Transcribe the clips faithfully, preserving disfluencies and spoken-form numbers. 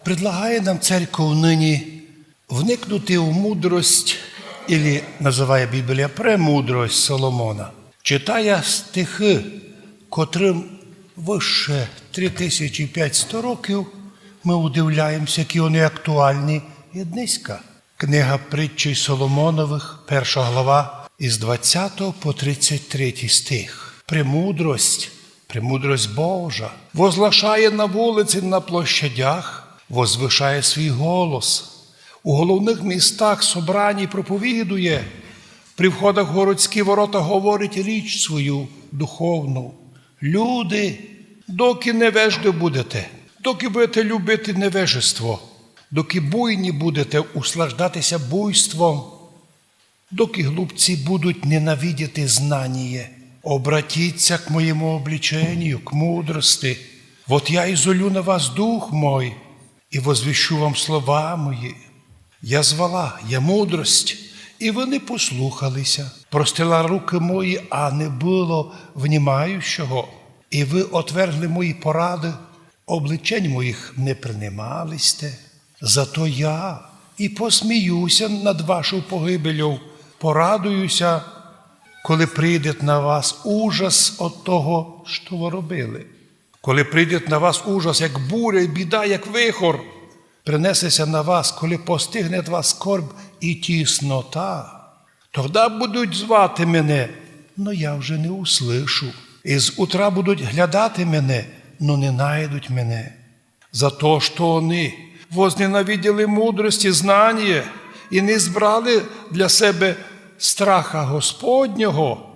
Предлагає нам церков нині вникнути в мудрость, или называє Біблія премудрость Соломона. Читая стихы, котрым выше три тисячі пятсто років, мы удивляємося, які они актуальні і днеська. Книга Притчей Соломоновых, перша глава, із двадцятого по тридцять третій стих. Премудрость, премудрость Божа, возглашає на вулиці, на площадях, возвышає свій голос. У головных містах собраній проповідує, при входах в городські ворота говорить річ свою духовну. Люди, доки невежды будете, доки будете любити невежество, доки буйні будете услаждатися буйством, доки глупці будуть ненавидіти знаніє, обратіться к моєму обличенію, к мудрости. Вот я изолю на вас дух мой, и возвещу вам слова мої. Я звала, я мудрость, и вы не послухалися. Простила рукы мої, а не было внімаючого. И вы отвергли мої порады, обличень моїх не принимали сте. Зато я и посміюся над вашою погибелю, порадуюся, коли прийде на вас ужас от того, што вы робили. Коли прийде на вас ужас, як буря, і біда, як вихор, принесеся на вас, коли постигне вас скорбь і тіснота, тогда будуть звати мене, но я вже не услышу. І з утра будуть глядати мене, но не найдуть мене. За то, што они возненавиділи мудрость і знаніє, і не збрали для себе страха Господнього,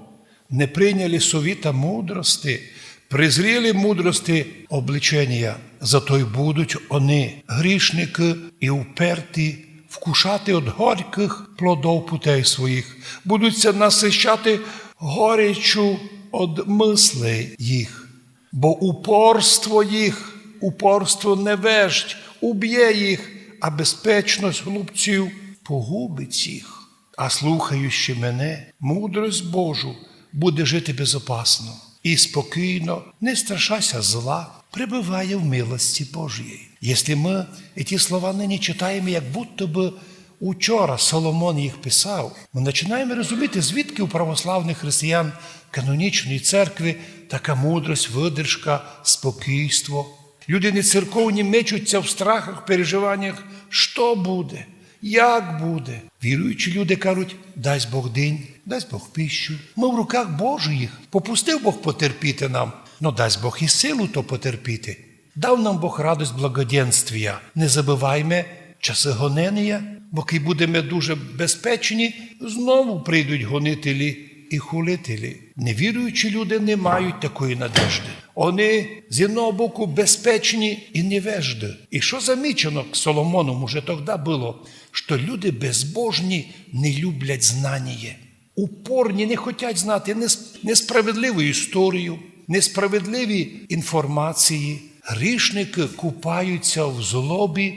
не прийняли совіта мудрости, презріли мудрости обличенія, зато й будуть они, грішникы, і уперті вкушати од горькых плодов путей своїх, будуть ся насыщати горечу од мыслей їх. Бо упорство їх, упорство невежд убє їх, а безпечность глупців погубить їх. А слухаючи мене, мудрость Божу буде жити безопасно і спокійно, не страшася зла, пребыває в милости Божій. Если мы эти слова нині читаєме, як будто бы учора Соломон їх писав, мы починаєме розуміти, звідки у православных християн канонічної церкви така мудрость, выдержка, спокійство. Люди нецерковні мечуться в страхах, переживаннях, што буде, як буде. Віруючі люди кажуть: дасть Бог день, дасть Бог пищу. Мы в руках Божиїх. Попустив Бог потерпіти нам, но дасть Бог і силу то потерпіти. Дав нам Бог радость благоденствія. Не забывайме часы гоненія, бо кой будеме дуже безпечні, знову прийдуть гонителі і хулителі. Невіруючі люди не мають такої надежды. Они з одного боку безпечні і невежды. І што замічено к Соломону уже тогда было, што люди безбожні не люблять знаніє. Упорні, не хотять знати нес-, несправедливу історію, несправедливі інформації. Грішникы купаються в злобі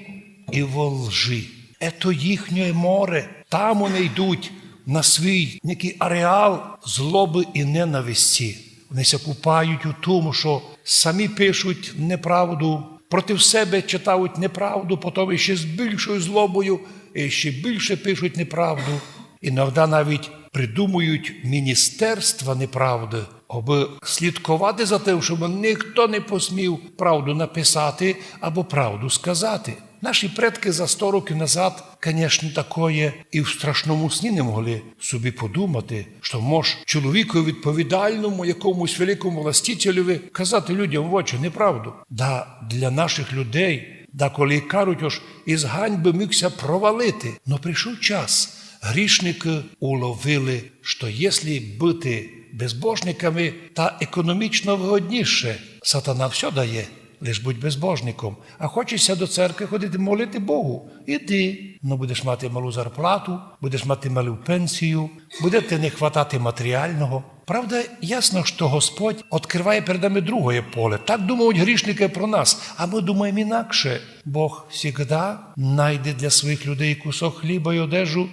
і во лжи. Ето їхнє море. Там они йдуть на свій некий ареал злобы і ненависті. Они ся купають у тому, што самі пишуть неправду, проти себе читають неправду, потім іще з більшою злобою, і ще більше пишуть неправду. Іноді навіть придумують міністерства неправды, абы слідковати за тим, щоб ніхто не посмів правду написати або правду сказати. Наші предкы за сто років назад, конечно, такоє і в страшному сні не могли собі подумати, што мож чоловікові відповідальному, якомусь великому властителеві казати людям в очі неправду. Да, для наших людей даколи кажуть, ож із ганьбы міг ся провалити. Но прийшов час, грішникы уловили, што если быти безбожниками, та економічно выгодніше. Сатана всьо дає, лиш будь безбожником. А хочеш ся до церкви ходити, молити Богу, іди. Но будеш мати малу зарплату, будеш мати малу пенсію, буде ти не хватати матеріального. Правда, ясно, што Господь відкрыває перед нами другоє поле. Так думають грішникы про нас, а мы думаєме інакше. Бог всегда найде для своїх людей кусок хліба і одежу,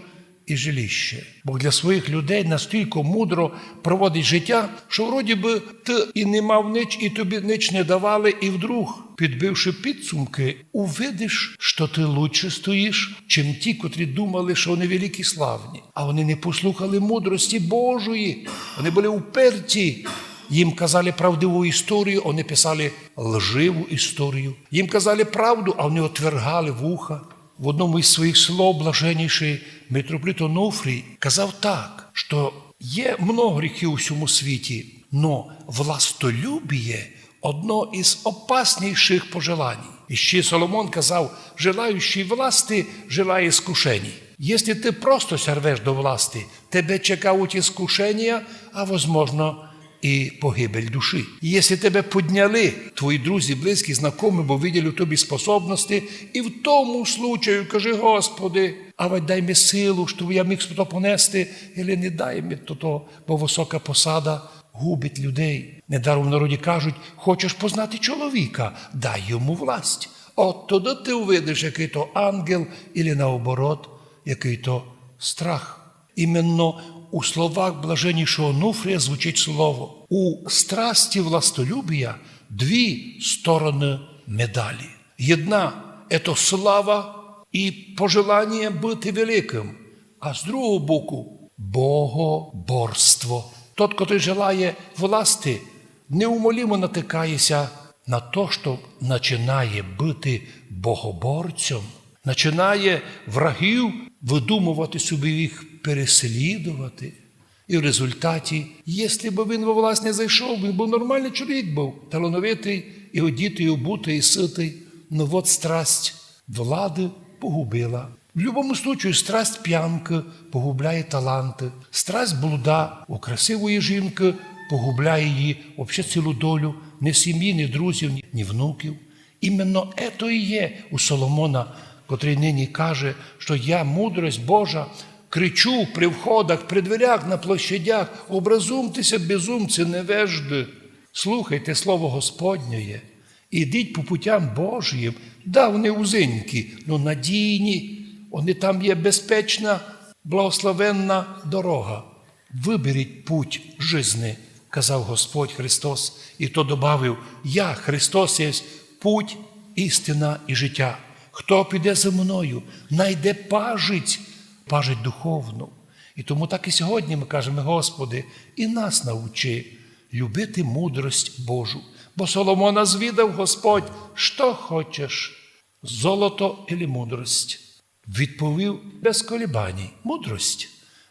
і жилище. Бог для своїх людей настілько мудро проводить життя, що вроді би ти і не мав нич, і тобі нич не давали, і вдруг, підбивши підсумки, увидиш, що ти лучше стоїш, чим ті, котрі думали, що вони великі, славні. А вони не послухали мудрості Божої. Вони були уперті. Їм казали правдиву історію, вони писали лживу історію. Їм казали правду, а вони отвергали вуха. В одному із своїх слов блаженніший митрополит Онуфрій казав так, що є много гріхів у всьому світі, но властолюбіє одно із опасніших пожелань. І ще Соломон казав: «Желаючий власти, желає искушений». Якщо ти просто ся рвеш до власти, тебе чекають искушення, а, возможно, і погибель душі. І якщо тебе підняли твої друзі, близькі, знакомі, бо виділи в тобі способності, і в тому случаю кажи: «Господи, авадь дай ми силу, щоб я міг то понести, або не дай ми то, то, бо висока посада губить людей». Недаром в народі кажуть: «Хочеш познати чоловіка, дай йому власть. От тоді ти увидиш, який то ангел, або наоборот, який то страх». Іменно у словах блаженнішого Онуфрія звучить слово: у страсті властолюбія дві стороны медалі. Єдна — це слава і пожелання быти великым, а з другого боку — богоборство. Тот, котрий желає власти, неумолимо натикає ся на то, што начинає быти богоборцем, начинає врагів выдумовати собі, їх переслідовати. І в результаті, якщо бы він во власть не зайшов, він бы нормалный чоловік быв, талановитый, і одітый, і обутый, і сытый. Но вот страсть влады погубила. В любому случаю, страсть пьянкы погубляє таланты, страсть блуда у красивої жінкы погубляє її вообще цілу долю, ні сім'ї, ні друзів, ні, ні внуків. Іменно ето і є у Соломона, котрий нині каже, што я, мудрость Божа, кричу при входах, при дверях, на площадях: «Образумте ся, безумці, невежды, слухайте слово Господнє, ідіть по путям Божиїм». Да, вони узенькі, но надійні, вони там є безпечна, благословенна дорога. «Выберіть путь жизни», казав Господь Христос, і то добавив: «Я, Христос, єсть путь, істина і життя. Хто піде за мною, найде пажить, пажить духовну». І тому так і сьогодні ми кажемо: «Господи, і нас научи любити мудрость Божу». Бо Соломона звідав Господь: «Што хочеш, золото или мудрость?» Відповів без колебаній: «Мудрость».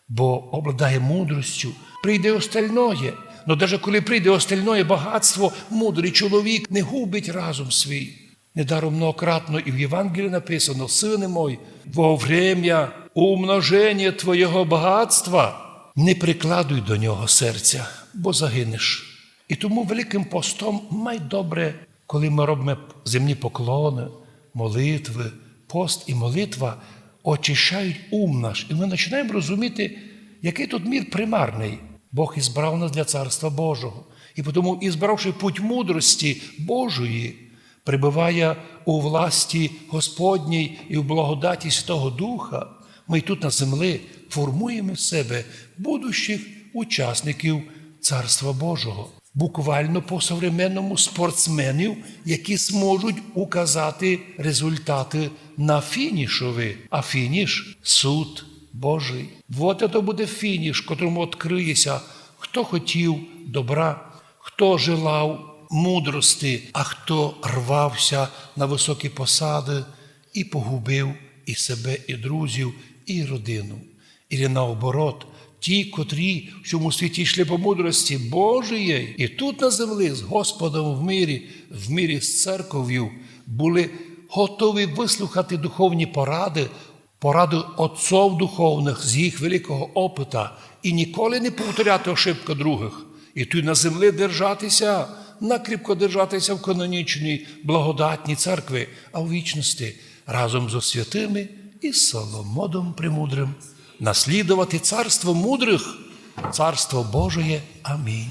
Бо обладає мудростю, прийде остальноє. Но даже коли прийде остальноє богатство, мудрый чоловік не губить разум свій. Недаром многократно і в Євангелії написано: «Сыне мой, во время умножения твоєго богатства не прикладуй до нього серця, бо загинеш». І тому Великым постом май добре, коли мы робиме земні поклоны, молитвы, пост і молитва очищають ум наш, і мы починаєме розуміти, якый тут мир примарный. Бог избрав нас для Царства Божого. І потому, избравши путь мудрости Божої, пребывая у власти Господній і в благодаті Святого Духа, мы тут на землі формуєме з себе будущих учасників Царства Божого. Буквално по-современному спортсменів, які зможуть указати результаты на фінішови, а фініш — суд Божий. Вот это буде фініш, котрому открыє ся, хто хотів добра, хто желав мудрости, а хто рвав ся на высокі посады і погубив і себе, і друзів, і родину. Или наоборот, ті, котрі в сьому світі йшли по мудрости Божої, і тут на землі з Господом в мирі, в мирі з церков'ю, були готові выслухати духовні порады, порады отцов духовных з їх великого опыта і ніколи не повторяти ошибка другых. І туй на землі держати ся, накріпко держати ся в канонічній благодатній церкви, а в вічности разом зо святыми і з Соломоном Премудрым наслідовати царство мудрых, Царство Божоє. Амінь.